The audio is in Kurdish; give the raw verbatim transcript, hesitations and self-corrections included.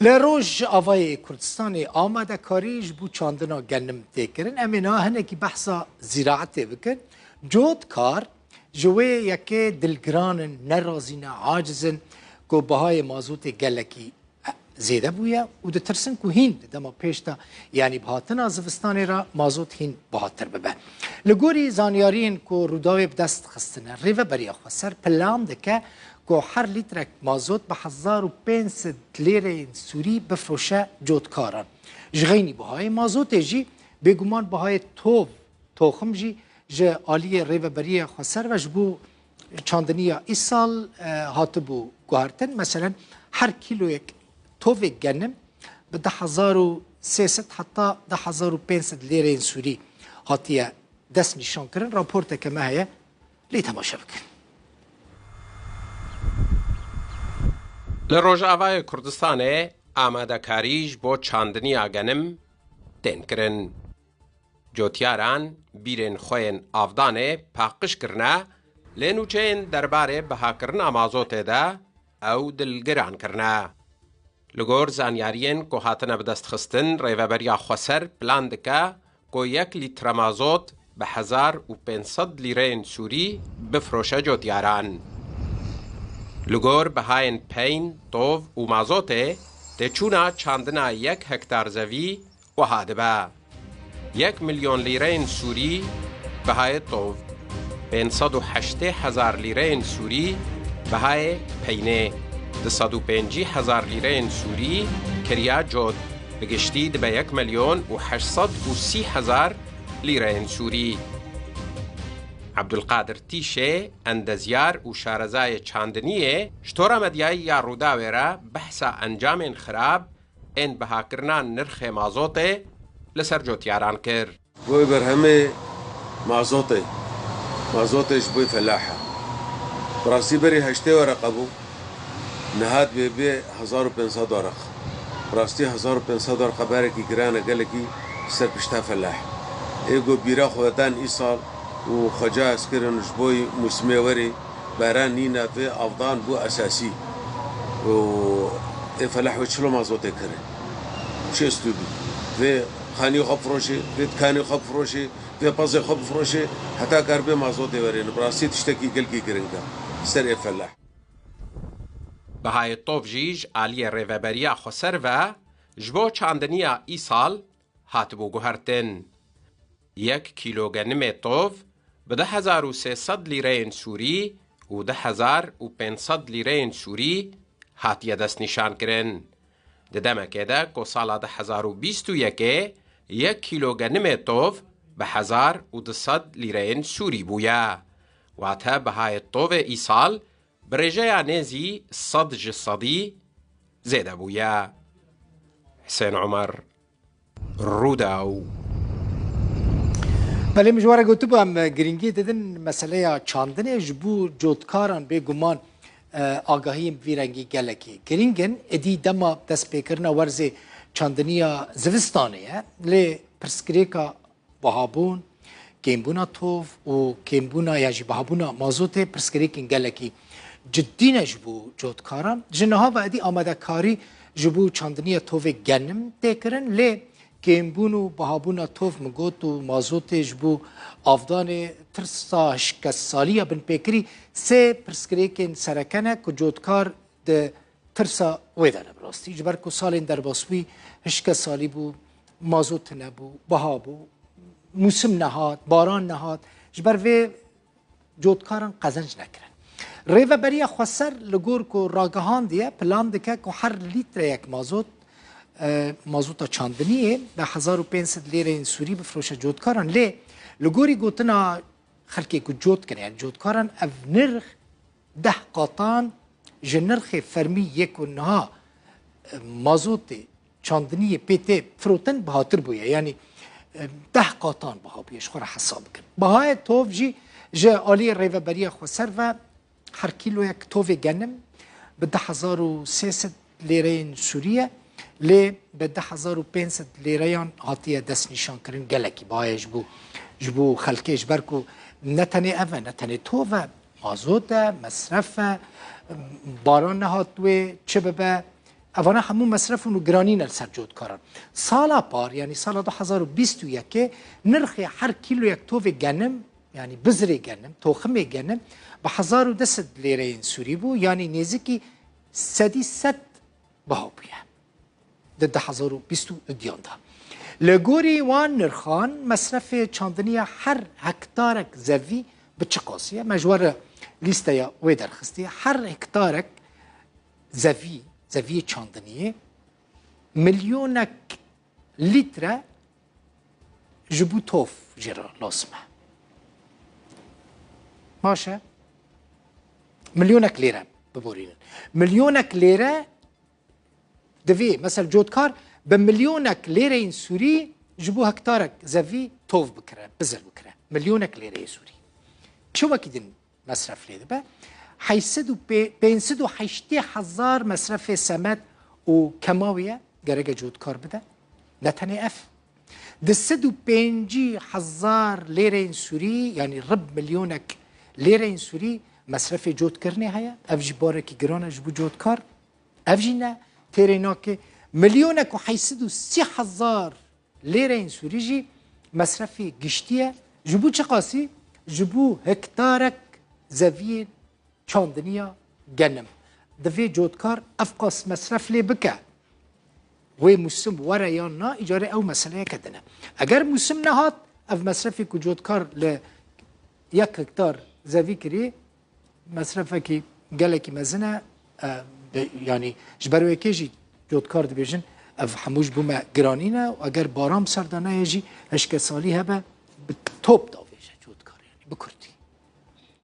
Li Rojavayê Kurdistanê amadekarî ji bo çandina genim tê kirin. Em ê niha hinekî behsa zîraetê bikin. Cotkar ji wê yekê dilgiran in, nerazî ne, aciz in ku bihayê mazotê gelekî zêde bûye û ditirsin ku hîn di dema pêş de, yanî bi hatina zivistanê re mazot hîn bihatir bibe. Li gorî zanyariyên ku Rûdawê bi dest xistine, Rêveberiya Xweser plan dike ku her lîtrek mazot bi hezar û pênc sed lîreyên Sûrî bifroşe cotkaran. Ji xeynî bihayê mazotê jî bêguman bihayê tov, toxim jî ji aliyê Rêveberiya Xweser ve ji bo çandiniya îsal, e, hatibû guhertin. Meselen, her kîloyek tovê genim bi du hezar û sê sed heta du hezar û pênc sed lîreyên Sûrî hatiye destnîşankirin. Raporteke me heye, lê temaşe bikin. Li Rojavayê Kurdistanê amadekarî ji bo çandiniya genim tên kirin. Cotyaran bîrên xwe yên avdanê paqij kirine, lê nûçeyên derbarê bihakirina mazotê de ew dilgiran kirine. Li gor zanyariyên ku hatine bidestxistin, Rêveberiya Xweser plan dike ku yek lître mazot bi hezar û pênc sed lîreyên Sûrî bifroşe cotyaran. Li gor bihayên peyn, tov û mazotê, têçûna çandina yek hektar zevî wiha dibe: yek milyon lîreyên Sûrî bihayê tov, pênc sed û heştê hezar lîreyên Sûrî bihayê peynê, du sed û pêncî hezar lîreyên Sûrî kiriya cot, bi giştî dibe yek milyon û heşt sed û sî hezar lîreyên Sûrî. Ebdulqadir Tîşê, endezyar û şarezayê çandiniyê, ji Tora Medyayî ya Rûdawê re behsa encamên xirab ên bihakirina nirxê mazotê li ser cotyaran kir. Goy berhemê mazotê. Mazotê ji bo felahê. Bi rastî berî heştê wereqe bû. Niha dibê bê hezar û pênc sed wereq. Bi rastî hezar û pênc sed wereqe berekî giran e gelekî ser pişta felah. Ê ku bîra xwe dan îsal û xweca ez kirin ji bo mûsimê werê, baran nîne, vê avdan bû esasî. Û ê felah wê çilo mazotê kire? Çi stû bî? Vê xanî xwe bifroşê, vê dikanê xwe bifroşê, vê pezê xwe bifroşê, heta kar bê mazotê werê. Bi rastî tiştekî gelkî giring e ser ê felah. Bihayê tov jî ji aliyê Rêveberiya Xweser ve ji bo çandiniya îsal hatibû guhertin. Yek kîlo genimê tov bi du hezar û sê sed lîreyên Sûrî û du hezar û pênc sed lîreyên Sûrî hatiye destnîşankirin. Di demekê de ku sala du hezar û bîst û yekê yek kîlo genimê tov bi hezar û du sed lîreyên Sûrî bûye. Wate bihayê tovê îsal bi rêjeya nêzî sed ji sedî zêde bûye. Hisên Omer, Rûdaw. Belê, min ji we re gotibû, em girîngî didin meseleya çandinê. Ji bo cotkaran bêguman, e, agahiyên bi vî rengî gelekî girîng in. Êdî dema destpêkirina werzê çandiniya zivistanê ye. Lê pirsgirêka bihabûn, kêmbûna tov û kêmbûna yan jî bihabûna mazotê pirsgirêkên gelekî cidî ne ji bo cotkaran. Ji niha ve êdî amadekarî ji bo çandiniya tovê genim tê kirin, lê kêmbûn û bihabûna tov, min got, û mazotê ji bo avdanê, tirsa hişkesaliya binpêkirî sê pirsgirêkên sereke ne ku cotkar di tirsa wê de ne bi rastî. Ji ber ku salên derbasbûyî hişkesalî bû, mazot nebû, biha bû, mûsim nehat, baran nehat. Ji ber vê cotkaran qezenc nekirin. Rêveberiya Xweser li gor ku ragihandiye, plan dike ku her lîtreyek mazot, e, mazota çandiniyê bi hezar û pênc sed lîreyên Sûrî bifroşe cotkaran. Lê li gorî gotina xelkê ku cot kire, yani cotkaran, ev nirx deh qatan ji nirxê fermî yê ku niha, e, mazotê çandiniyê pê tê firotin bihatir bûye. Yanî, e, deh qatan biha bûye, ji xwe re hesab bikin. Bihayê tov jî ji aliyê Rêveberiya Xweser ve her kîloyek tovê genim bi du hezar û sê sed lêreyên Sûrî ye, lê bi du hezar û pênc sed lêreyan hatiye destnîşankirin. Gelekî baye ji bo, ji bo xelkê, ji ber ku ne tenê ev e, ne tenê tov e, mazot e, mesref e, baran nehat wê çi bibe, Evana hemû mesref û giranî ne li ser cotkaran. Sala par, yanî sala du hezar û bîst û yekê, nirxê her kîloyek tovê genim, yanî bizirê genim, toximê genim, bi hezar û deh sed lêreyên Sûrî bû, yanî nêzîkî sedî sed biha bûye. Di du hezar û bîst û duyan de. Li gorî wan nirxan, mesrefê çandiniya her hektarek zevî bi çi qasî ye? Me ji we re lîsteya wê derxistiye. Her hektarek zevî, zeviyê çandiniyê milyonek lître ji bo tov jê re lazim e. Baş e. Milyonek lêre biborînin. Milyonek lêre divê, mesela cotkar bi milyonek lêreyên Sûrî ji bo hektarek zevî tov bikire, bizir bikire. Milyonek lêreyê Sûrî. Çi wekî din mesref lê dibe? Heyşt sed û pê-, pênc sed û heştê hezar mesrefê semed û kemawî ye, gereke cotkar bide. Ne tenê ev. Di sed û pêncî hezar lêreyên Sûrî, yanî rib milyonek lêreyên Sûrî mesrefê cotkirinê heye. Ev jî barekî giran e ji bo cotkar. Ev jî ne têrê nake. Milyonek û heyşt sed û sî hezar lêreyên Sûrî jî mesrefê giştî ye. Ji bo çiqasî? Ji bo hektarek zeviyê çandiniya genim. Divê cotkar ev qas mesref lê bike. Wê mûsim were yan na, îcarê ew meseleyeke din e. Eger mûsim nehat, ev mesrefê ku cotkar li yek hektar zevî kirî, mesrefekî gelekî mezin e. E, bi-, yanî ji ber wê yekê jî cotkar dibêjin, ev hemû ji bo me giranî ne û eger baran bi ser de neyê jî hişkesalî hebe, bi top davêje cotkar, yanî bi kurt.